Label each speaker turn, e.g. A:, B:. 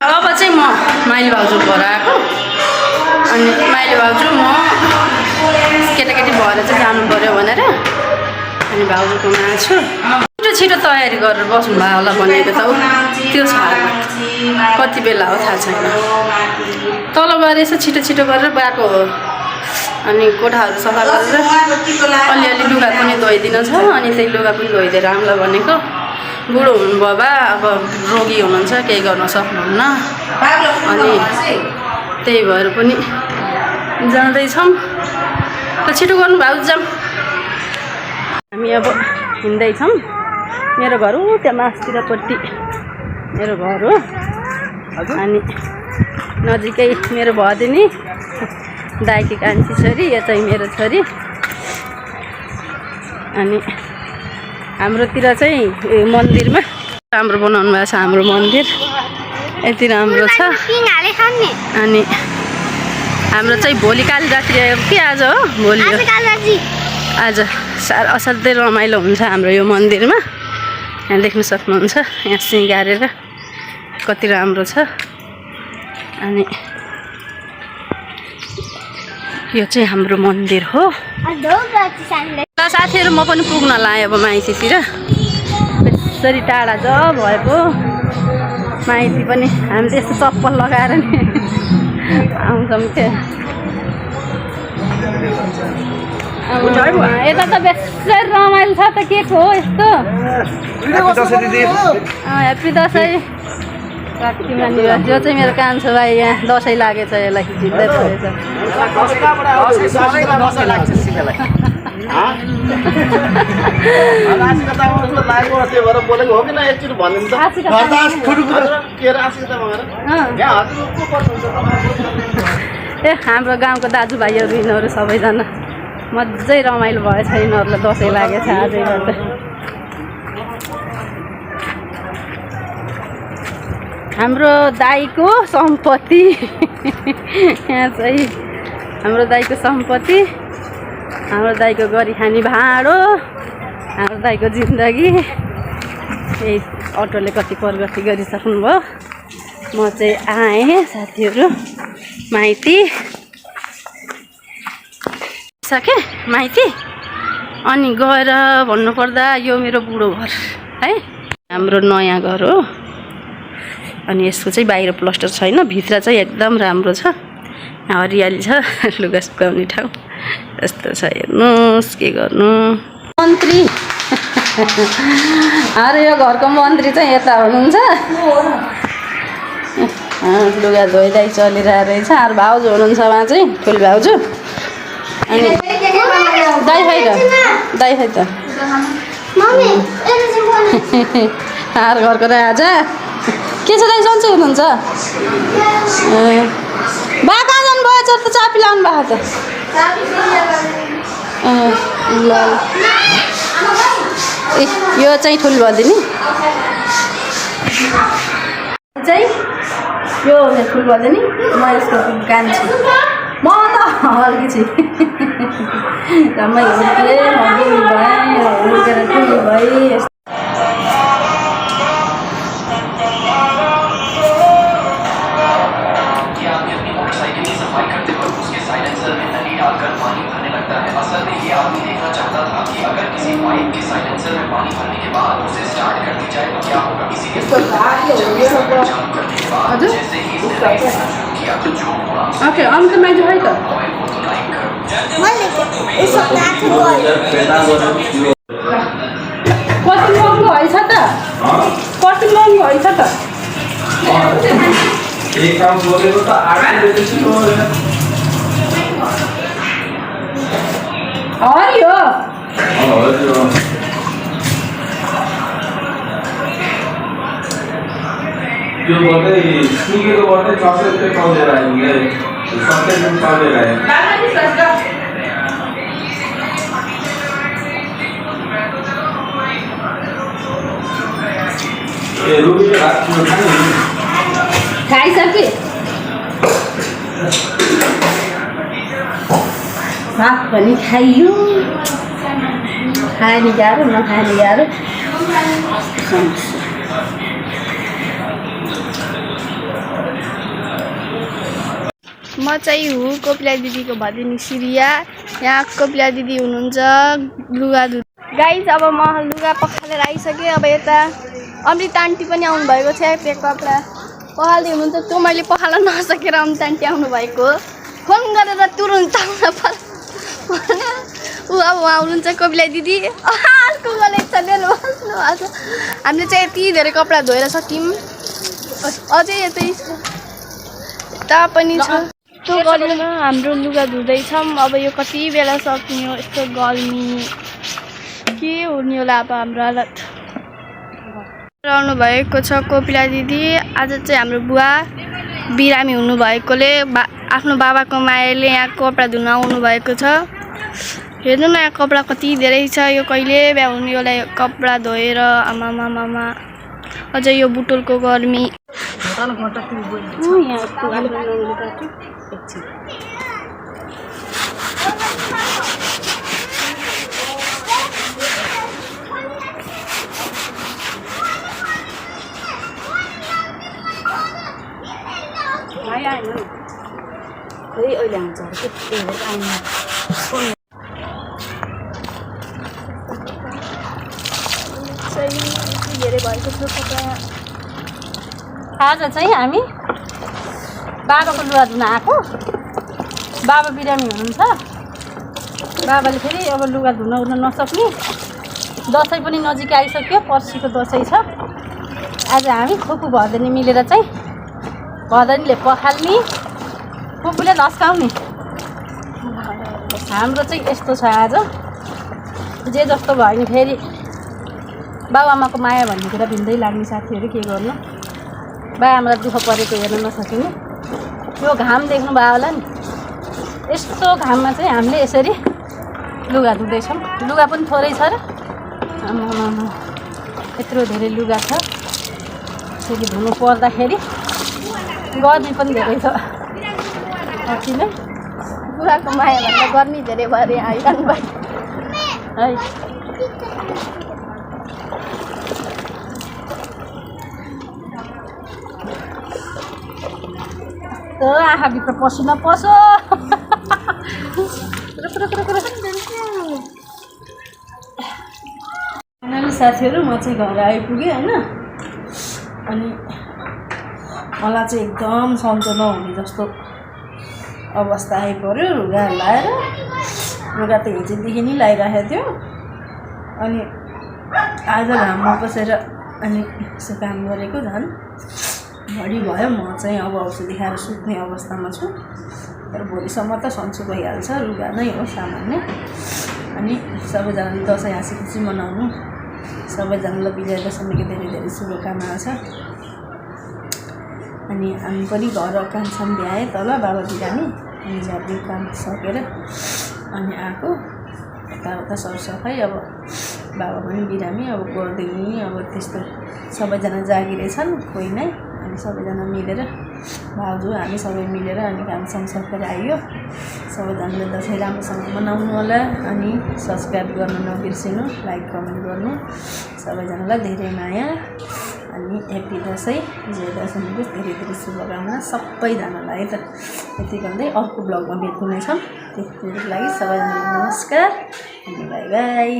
A: अब चाहिँ म माइली भाउजू घर आएको अनि माइली भाउजू म केटाकेटी भएर चाहिँ जानु पर्यो भनेर अनि भाउजूकोमा छु। छिटो छिटो तयारी गरेर बस्नु भयो होला भनेको त त्यो छ कति बेला हो थाहा छैन। तल गएर यसो छिटो छिटो गरेर गएको हो अनि कोठाहरू सफा गरेर अलिअलि लुगा पनि धोइदिन छ अनि त्यही लुगा पनि धोइदिएर आउँला भनेको। बुढो हुनुभयो बा अब रोगी हुनुहुन्छ केही गर्न सक्नुहुन्न अनि त्यही भएर पनि जाँदैछौँ। त छिटो गर्नु भाउजू जाऊँ। हामी अब हिँड्दैछौँ। मेरो घर हो त्यहाँ मास्तिरपट्टि मेरो घर हो अनि नजिकै मेरो भदिनी दाइकी कान्छी छोरी यो चाहिँ मेरो छोरी अनि हाम्रोतिर चाहिँ मन्दिरमा राम्रो बनाउनु भएको छ हाम्रो मन्दिर यति राम्रो छ। अनि हाम्रो चाहिँ भोलि कालिरात्री आयो कि आज हो भोलि आज असाध्यै रमाइलो हुन्छ हाम्रो यो मन्दिरमा। यहाँ देख्न सक्नुहुन्छ यहाँ सिँगारेर कति राम्रो छ। अनि यो चाहिँ हाम्रो मन्दिर हो। साथीहरू म पनि पुग्न लाएँ अब माइतीतिर। यसरी टाढा ज भएको माइती पनि हामीले यस्तो चप्पल लगाएर नि आउँछौँ क्या। यता त बेसरी रमाइलो छ त के को हो यस्तो। ह्याप्पी दसैँ यो चाहिँ मेरो कान्छो भाइ यहाँ दसैँ लागेछ यसलाई जित्दै परेछ। ए हाम्रो गाउँको दाजुभाइहरू यिनीहरू सबैजना मजै रमाइलो भएछ। यिनीहरूलाई दसैँ लागेछ आजैबाट। हाम्रो दाइको सम्पत्ति यहाँ चाहिँ हाम्रो दाइको सम्पत्ति हाम्रो दाइको गरिखाने भाँडो हाम्रो दाइको जिन्दगी। यही अटोले कति प्रगति गरिसक्नुभयो। म चाहिँ आएँ साथीहरू माइती सके माइती अनि गएर भन्नुपर्दा यो मेरो बुढो घर है हाम्रो नयाँ घर हो। अनि यसको चाहिँ बाहिर प्लास्टर छैन भित्र चाहिँ एकदम राम्रो छ हरियाली छ लुगा सुकाउने ठाउँ यस्तो छ। हेर्नुहोस् के गर्नु मन्त्री अरे यो घरको मन्त्री चाहिँ यता हुनुहुन्छ। लुगा धोइदाइ चलिरहेको रहेछ। अरू भाउजू हुनुहुन्छ उहाँ चाहिँ ठुलो भाउजू। अनि दाइ खै त दाइ खै त आर घरको राजा के छ दाइ सन्चै हुनुहुन्छ? बा कहाँ जानुभयो चोर त चापी लाउनु भएको त। ल ए यो चाहिँ ठुलो भदिनी चाहिँ यो ठुलो भदिनी म यसको कान्छी म त हल्की रमाइ हुर्केँ म बुढी भएँ हुर्केर ठुलो भएँ। ओके अन्त मान्छे है त कति महँगो भएछ त कति महँगो भएछ त। हरियो
B: त्यो गर्दै सुकेको गर्दै चक्लेट पाउँदैन हामीले चक्लेट पाउँदैन। ए रुबीले भात
A: खाइसके भात पनि खाइयो खाने गाह्रो नखाने गाह्रो समस्या।
C: म चाहिँ हुँ कोपिला दिदीको भदिनी सिरिया। यहाँ कोपिला दिदी हुनुहुन्छ लुगा धु गाइज। अब म लुगा पखालेर आइसकेँ। अब यता अमृत आन्टी पनि आउनुभएको छ। त्यो कपडा पखाल्दै हुनुहुन्छ। त्यो मैले पखाल्न नसकेर अमृत आन्टी आउनुभएको हो। फोन गरेर तुरुन्त आउन पर्छ। ऊ अब उहाँ हुनुहुन्छ कोपिला दिदी। अर्को कलेक्सन लिएर बस्नु भएको छ। हामीले चाहिँ यति धेरै कपडा धोएर सक्यौँ। अझै यता पनि छ। यस्तो गर्नुमा हाम्रो लुगा धुँदैछौँ। अब यो कति बेला सक्ने हो? यस्तो गर्मी के हुने होला अब हाम्रो हालत। आउनु भएको छ कोपिला दिदी। आज चाहिँ हाम्रो बुवा बिरामी हुनुभएकोले आफ्नो बाबाको मायाले यहाँ कपडा धुन आउनु भएको छ। हेर्नु न यहाँ कपडा कति धेरै छ। यो कहिले बिहा हुने होला यो कपडा धोएर। आमामामा अझै यो बुटोलको गर्मी। अहिले आउँछ धेरै भएको छ कपडा।
A: आज चाहिँ हामी बाबाको लुगा धुन आएको। बाबा बिरामी हुनुहुन्छ। बाबाले फेरि अब लुगा धुन उड्न नसक्ने। दसैँ पनि नजिकै आइसक्यो। पर्सिको दसैँ छ। आज हामी फुपू भदैनी मिलेर चाहिँ भदैनीले पखाल्ने फुपूले लस्काउने। हाम्रो चाहिँ यस्तो छ आज। जे जस्तो भयो नि फेरि बाबुआमाको माया भन्ने कुरा भिन्दै लाग्ने साथीहरू। के गर्नु बाबुआमालाई दुःख परेको हेर्न नसकिने। यो घाम देख्नु भयो होला नि। यस्तो घाममा चाहिँ हामीले यसरी लुगा धुँदैछौँ। लुगा पनि थोरै छ र आमामामा यत्रो धेरै लुगा छ। फेरि धुनु पर्दाखेरि गर्मी पनि धेरै छ। किन
C: बुवाको माया भन्दा गर्मी धेरै भएर आइरहनु भयो
A: है। आँखाभित्र पसिना पसो। साथीहरू म चाहिँ घर आइपुगेँ होइन। अनि मलाई चाहिँ एकदम सन्चो नहुने जस्तो अवस्था आइपऱ्यो। लुगा लाएर लुगा त हिजोदेखि नै लगाइराखेको थियो। अनि आज घाममा बसेर अनि यसो काम गरेको झन् बढी भयो। म चाहिँ अब औषधि खाएर सुत्ने अवस्थामा छु। तर भोलिसम्म त सन्चो भइहाल्छ। लुगा नै हो सामान्य। अनि सबैजनाले दसैँ हाँसी खुसी मनाउनु। सबैजनालाई विजय दशमीको धेरै धेरै शुभकामना छ। अनि हामी पनि घर कान्छौँ भ्याएँ तल बाबा बिरामी। अनि झ्याप्री काम सकेर अनि आएको यताउता सरसफाइ। अब बाबा पनि बिरामी अब गर्दैनी। अब त्यस्तो सबैजना जागिरहेछन् कोही नै। अनि सबैजना मिलेर भाउजू हामी सबै मिलेर अनि कामसाम सकेर आइयो। सबैजनाले दसैँ राम्रोसँग मनाउनु होला। अनि सब्सक्राइब गर्न नबिर्सिनु। लाइक कमेन्ट गर्नु। सबैजनालाई धेरै माया। अनि ह्याप्पी दसैँ विजय दशमीको धेरै धेरै शुभकामना सबैजनालाई। त यति भन्दै अर्को ब्लगमा भेट्नु नै छौँ। त्यसको लागि सबैजनालाई नमस्कार अनि बाई बाई।